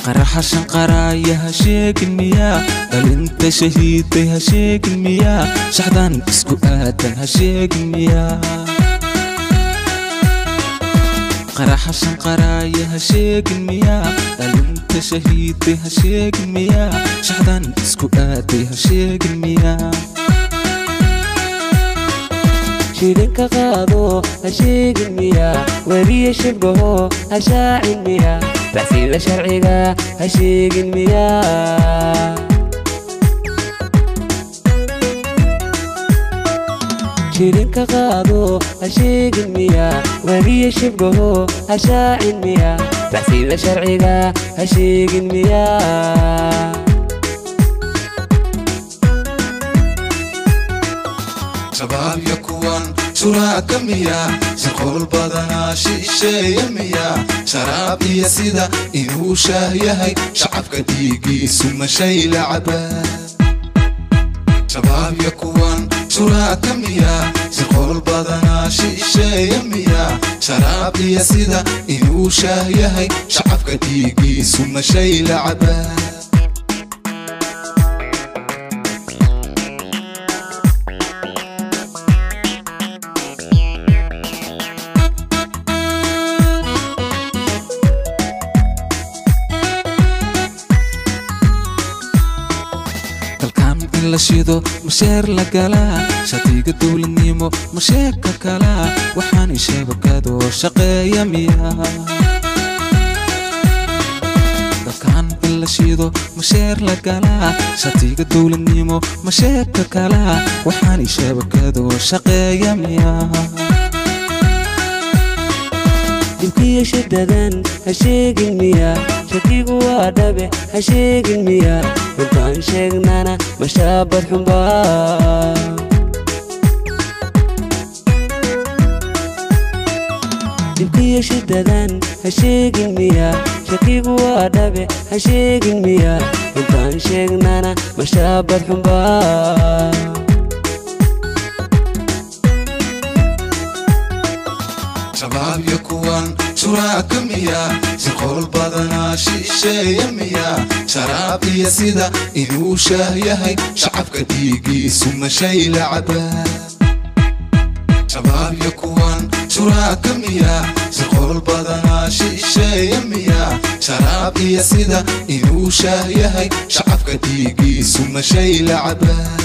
Qaraxa shanqaraaya ha sheegin miyaa, dhalinta shahiiday ha sheegin miyaa, shaxdan isku aadan ha sheegin miyaa. Qaraxa shanqaraaya ha sheegin miyaa, dhalinta shahiiday ha sheegin miyaa, shaxdan isku aaday ha sheegin miyaa. Shilinka qaado ha sheegin miyaa, weriye shibgaho ha shaacin miyaa, tacsiila sharciga ha sheegin miyaa. Shilinka qaado ha sheegin miyaa, weriye shibgaho ha shaacin miyaa, tacsiila sharciga ha sheegin miyaa. Shabaab ya kuwan shuraaka miyaa, shaqool badanaa shisheeya miyaa, sharaab iyo sida inuu shaah yahay, shacabka dhiigiisu mashay la cabaa. Shabaab ya kuwan shuraaka miyaa, shaqool badanaa shisheeya miyaa, sharaab iyo sida inuu shaah yahay, shacabka dhiigiisu mashay la cabaa. Dalkan in la shido masheer la galaa, shatiga dowladnimo masheeka kalaa, waxaan shabakado shaqeeya miyaa. Dalkan in la shido masheer la galaa, shatiga dowladnimo masheeka kalaa, waxaan shabakado shaqeeya miyaa. Dhibkiyo shadadan ha sheegin miyaa, shakigu waa dhabe ha sheegin miyaa, runtaan sheegnana mashaabad xunbaa. Dhibkiyo shadadan ha sheegin miyaa, shakigu waa dhabe ha sheegin miyaa, runtaan sheegnana mashaabad xunbaa. Shabaab ya kuwan shuraaka miyaa, shaqool badanaa shisheeya miyaa, sharaab iyo sida inuu shaah yahay, shacabka dhiigiisu mashay la cabaa. Shabaab ya kuwan shuraaka miyaa, shaqool badanaa shisheeya miyaa, sharaab iyo sida inuu shaah yahay, shacabka dhiigiisu mashay la cabaa.